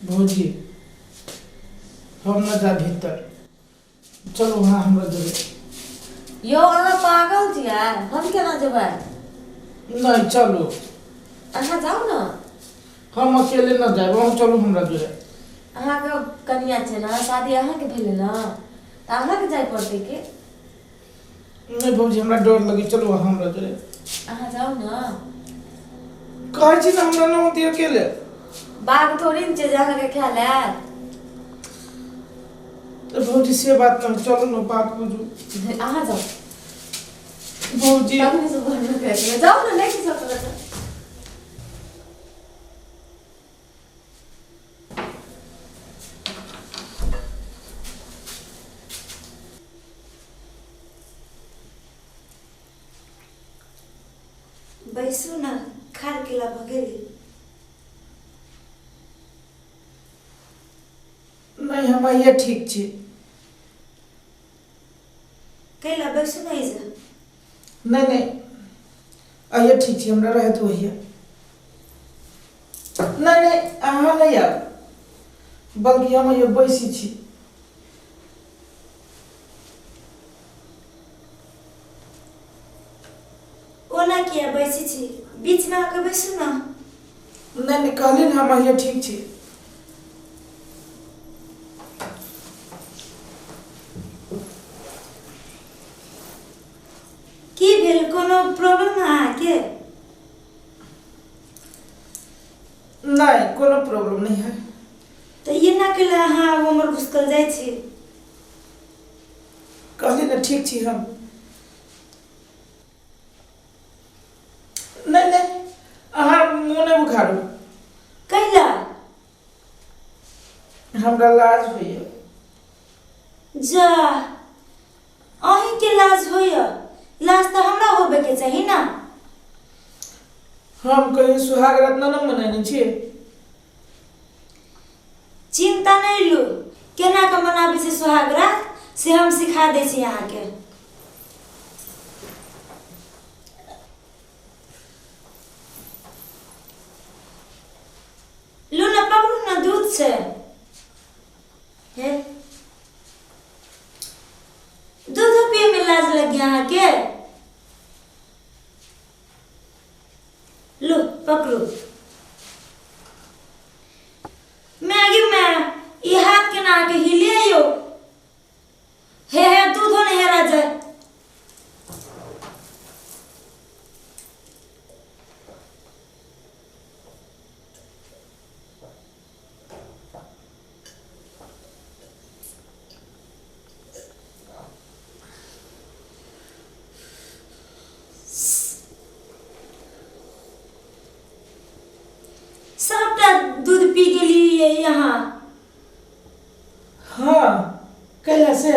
भौजी हम न जा भीतर, चलू अहाँ हमरा जोरे। यौ अहाँ पागल छियै, हम केना जेबै? नहि चलू। अहाँ जाउ ने। हम अकेले न जायब, अहाँ चलू हमरा जोरे। अहाँके कनिया छै ने, शादी अहाँके भेलै ने, तऽ अहाँके जाय पड़तै के? नहि भौजी, हमरा डर लगे, चलू अहाँ हमरा जोरे। अहाँ जाउ ने। कहै छी ने हमरा न होती अकेले। बाघ थोड़ी ने छै जे अहाँके खाय लए। तऽ भौजी से बात नहि, चलू ने, बात बुझू। अहाँ जाउ। भौजी तखने से घरमे कहै जाउ ने, नहि किछो करत। बैसू ने, खार केला भऽ गेली। नहि, हम आइए ठीक छी। कैला, बैसू ने एहिजा। नहि नहि, आइए ठीक छी, हमरा रहै दू आइए। नहि नहि, अहाँ नहि आयब, बल्कि हम आइए बैसी छी। ओना किया बैसै छी? बीचमे आके बैसू ने। नहि नहि, कहली ने हम आइए ठीक छी। की भेल, कोनो प्रॉब्लम अहाँके? नहि, कोनो प्रॉब्लम नहि है। तऽ एना कैला अहाँ आगू हमर घुसकल जाइ छी? कहली ने ठीक छी हम। नहि नहि, अहाँ मुँह नहि उघारू। कैला? हमरा लाज होइए। जा, अहीँके लाज होइए? लाज तऽ हमरा होबेके चाही ने। हम कहियो सुहाग रात न मनेने छी। चिन्ता नहि लू, केना कऽ मनाबै छै सुहाग रात से हम सिखा दै छी अहाँके। लू ने, पकड़ू ने, दूध छै। हे, दूध पिए में लाज लग गया अहाँके? लू पकड़ू। मैगी मैं ई हाथ के ना के हिले यो, हे हे, दूधो नहीं हेरा जाए। सबटा दूध पी गेलियै यहाँ? हाँ, कैला से?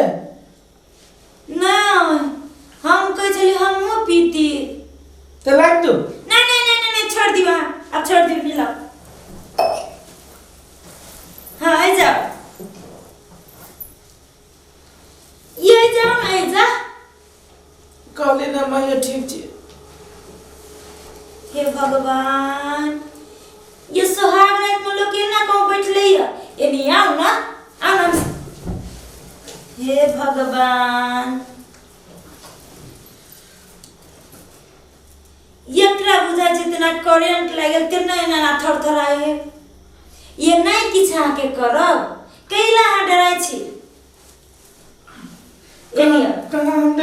नहि, हम कहै छलियै हमहूँ पीती। तऽ लाबि दू। नहि नहि नहि नहि नहि, छोड़ दियौ अहाँ, आब छोड़ दियौ, मिलाउ। हाँ, आइ जाओ, ये जाओ ना, आइ जा। कहली ने मैया ठीक छी। हे भगवान, ये सोहाग रात में लोग केना कहूँ बैठले ये? एनी आउ ना, आउ ना। हे भगवान, एकरा बुझाइ छै तेना करेंट लागल, तेना एना एना थरथराइ है। ये नहि किछु अहाँके करब, कैला अहाँ डराइ छी? एनी आउ। कहाँ हम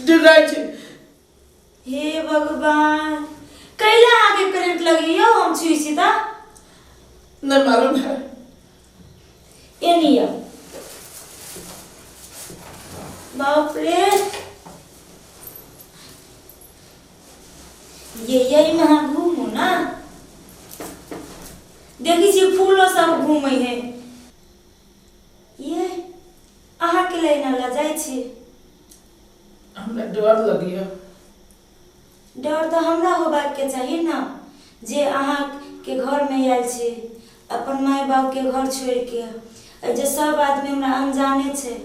डराइ छी? हे भगवान, कैला अहाँके करेंट लगी यौ, हम छुई छी तऽ? नहि मालूम है। एनी आउ। बाप रे, ये यही में अहाँ घूमू ना, देखै छियै फूलो सब घूमै है। ये अहाँके लैना लऽ जाइ छी। हमरा डर लगैया। डर तऽ हमरा होबाक चाही ने, जे अहाँके घरमे आयल छी अपन माय बापके घर छोड़िके, एहि जे सब आदमी हमरा अनजाने छै,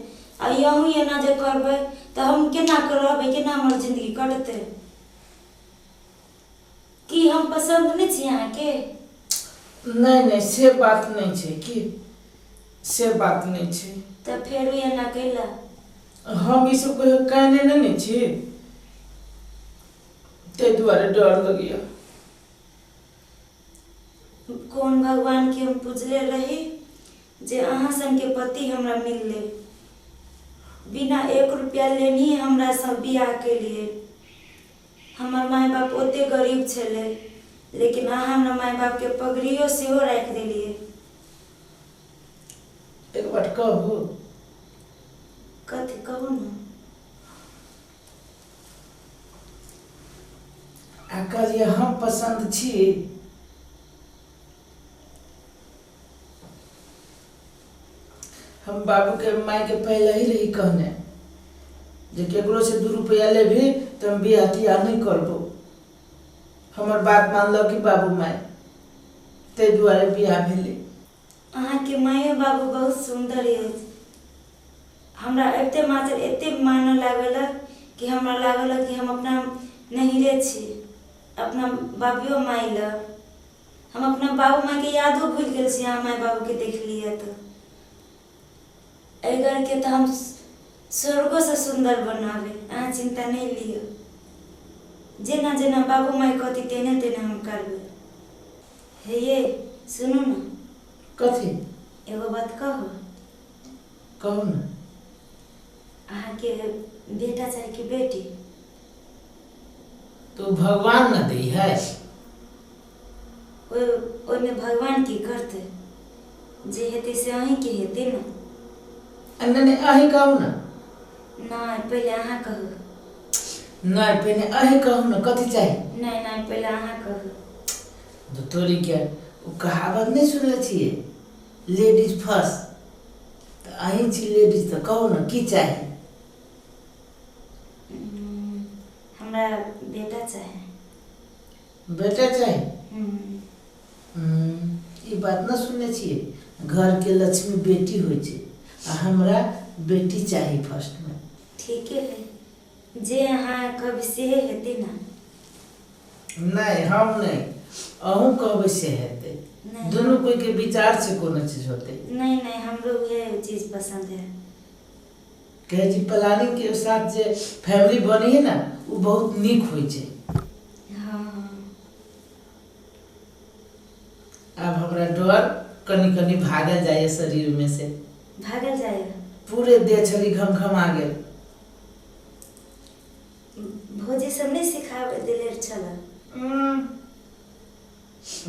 आ अहूँ एना जे करबै तऽ हम केना कऽ रहबै, केना हमर जिन्दगी कटतै? की हम पसन्द नहि छी अहाँके? नहि नहि, से बात नहि छै कि, से बात नहि छै। तऽ फेर एना कैला? हम ई सब कहियो कयने नहि ने छी, ताहि दुआरे डर लगैया। कोन भगवान के हम पूजले रही जे अहाँ सनके पति हमरा मिललै। बिना 1 रुपया लेनही हमरा सब बियाह केलिए। हमर माय बाप ओते गरीब छलै, लेकिन अहाँ हमरा माय बापके पगड़ियो सेहो राखि देलिए। एक बात कहू? कथी कहू ने। आ कहलियै हम पसन्द छी? हम बाबूके मायके पहले ही रही कहने जे केकरो से 2 रुपया लेबही तऽ हम बियाह तियाह नहि करबो। हमर बात मानलक कि बाबू माय, ताहि दुआरे बियाह भेलै। अहाँके मायो बाबू बहुत सुन्दर अछि। हमरा अबिते मात्र एते मानऽ लागल कि हमरा लागल कि हम अपना नैहरे छी, अपना बाबियो माय लग। हम अपना बाबू मायके यादो भूलि गेल छी अहाँ माय बाबूके देखलियै तऽ। एहि घरके तऽ हम स्वर्गोसँ सुन्दर बनाबै, अहाँ चिन्ता नहि लिअ। जेना जेना बाबू माय कहती तेना तेना हम करबै। हे ये सुनू ने। कथी? एगो बात कहू? कहू ने। अहाँके बेटा चाही कि बेटी? तो भगवान न दै है। ओहिमे भगवान की करतै, जे हेतै से अहीँके हेतै ने। नहि नहि, अहीं कहू ने। नहि, पहिले अहाँ कहू। नहि, पहिने अहीं कहू ने, कथी चाही? नहि नहि, पहिले अहाँ कहू। तोरी के ओ कहावत नहि सुनले छियै, लेडीज फर्स्ट। तऽ अहीं छी लेडीज, तऽ कहू ने की चाही? हमरा बेटा चाही। बेटा चाही? ई बात न सुनने छियै, घर के लक्ष्मी बेटी होइ छै, आ हमरा बेटी चाही फर्स्ट में। ठीके है, जे अहाँ कहबै से हेतै ने। नहि, हम नहि, अहूँ कहबै से हेतै। दुनू कोई के विचार से कोनो चीज होतै। नहीं नहीं, हमरो उहे चीज पसंद है। कहै छी प्लानिंग के साथ जे फैमिली बनी है ना, वो बहुत नीक होइ छै। हाँ। आब हमरा डर कनी कनी भागल जाइए शरीर में से। भागल जाइए? पूरे देह छली घमघमा गेल। भौजी सब नहीं सिखावे देले छल?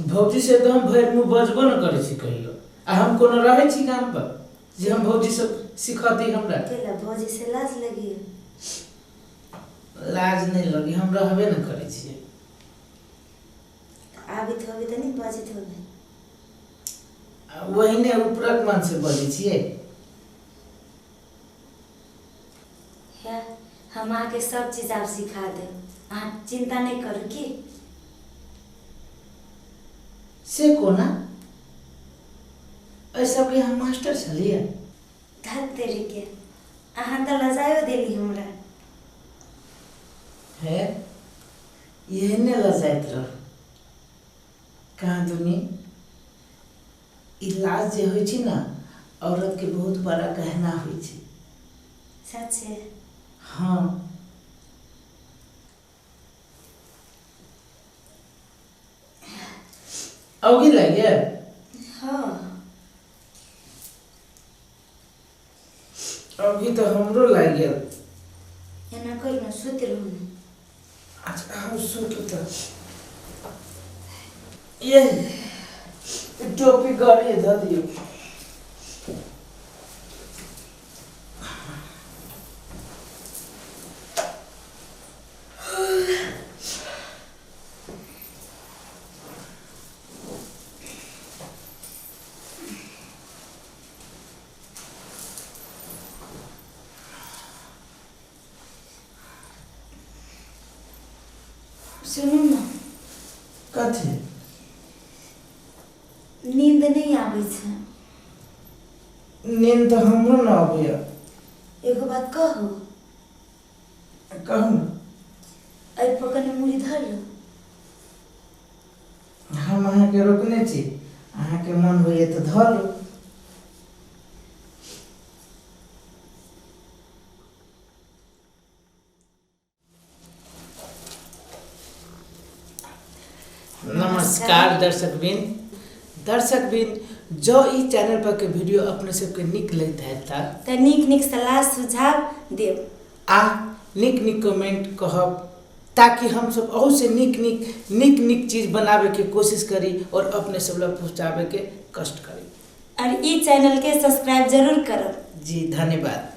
भौजी से तो हम भरि मुँह बजबो न करै छी कहियो, आ हम कोनो रहै छी गाम पर जे हम भौजी सब सिखती हमरा। केला भौजी से लाज लगी? लाज नहीं लगी, हम रहबे न करै छियै। आबित होबे तऽ नहीं बजैत होबे? वही ऊपरक मन से बजै छियै। हम अहाँके सब चीज आब सिखा देब, अहाँ चिंता नहीं करू। की से कोना? एहि सबके हम मास्टर छलियै। धत तेरी के, अहाँ तऽ लजायो देली हमरा। हे, एहने लजाइत रह कहाँ दुनी। ई लाज जे होइ छै ने, औरत के बहुत बड़ा गहना होइ छै। सच है? हाँ। औगी लगे? हाँ। अभी तो हमरो लागि गेल। एना करू ने, सुति रहू ने। अच्छा, हम सुतू तऽ। ये टोपी गड़ी धऽ दियौ। सुनू ने। कथी? नींद नहीं आबै छै। नींद तऽ हमरो न अबैया। एगो बात कहू? कहू ने। एहि पर कनि मुड़ी धर। हम अहाँके रोकने छी, अहाँके मन होइए तऽ धऽ लू। नमस्कार दर्शकबिन। दर्शकबिन, जो ई चैनल पर के वीडियो अपने सबके नीक लगैत हैत तऽ नीक नीक सलाह सुझाव देब आ नीक नीक कमेंट कहब, ताकि हम सब अहू से नीक नीक नीक नीक चीज बनावे के कोशिश करी और अपने सब लग पहुँचावे के कष्ट करी। और ई चैनल के सब्सक्राइब जरूर करब। जी धन्यवाद।